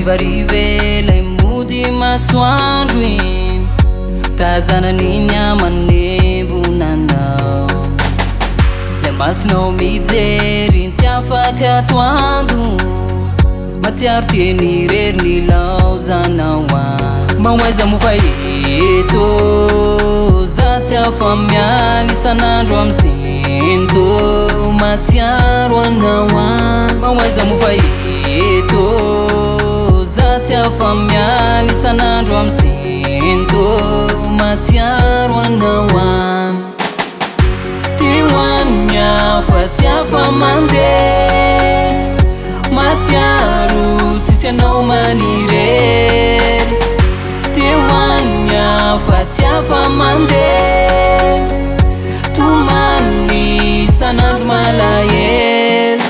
Harivariva ilay mody masoandro iny, tazanan'iny aman'embona anao. Ilay masonao mijery iny tsy afaka atoandro, mahatsiaro teny irery nilaozanao ahy. Mba ho aiza moa fa eto, za tsy afa-miala isan'andro amin'ny sento, mahatsiaro anao ahy. Mba ho aiza moa fa eto, za tsy afa-miala isan'andro amin'ny sento, mahatsiaro anao ahy. Te ho an'ny hafa tsy afa-mandeha, mahatsiaro tsisy anao manirery. Te ho an'ny hafa tsy afa-mandeha, tomany isan'andro malahelo.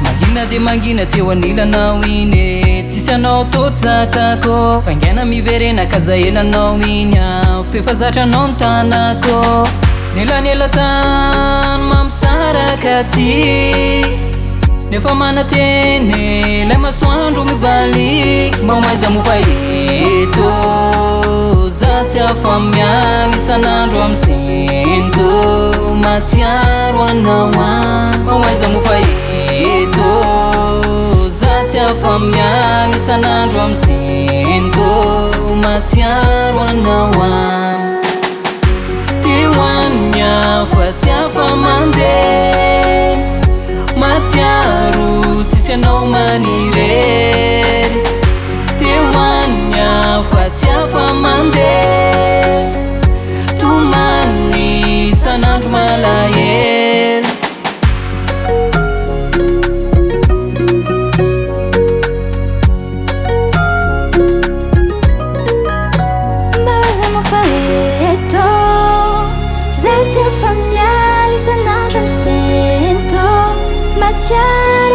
Mangina dia mangina tsy eo anilanao iny e, tsisy anao tô tsy zakako. Faingaina miverena ka za elanao iny aho, f'efa zatra anao ny tanako. Nelanela tany mampisaraka antsika, nefa manantena e, ilay masoandro mibaliaka. Mba ho aiza moa fa eto, za tsy afa-miala isan'andro amin'ny sento, mahatsiaro anao aho. Mba ho aiza moa fa eto, za tsy afa-miala isan'andro amin'ny sento, mahatsiaro anao aho. Te ho an'ny hafa tsy afa-mandeha, mahatsiaro tsisy anao manirery. Te ho an'ny hafa tsy afa-mandeha, tomany isan'andro malahelo. Mba ho aiza moa fa eto, za tsy afa-miala isan'andro misento, mahatsiaro.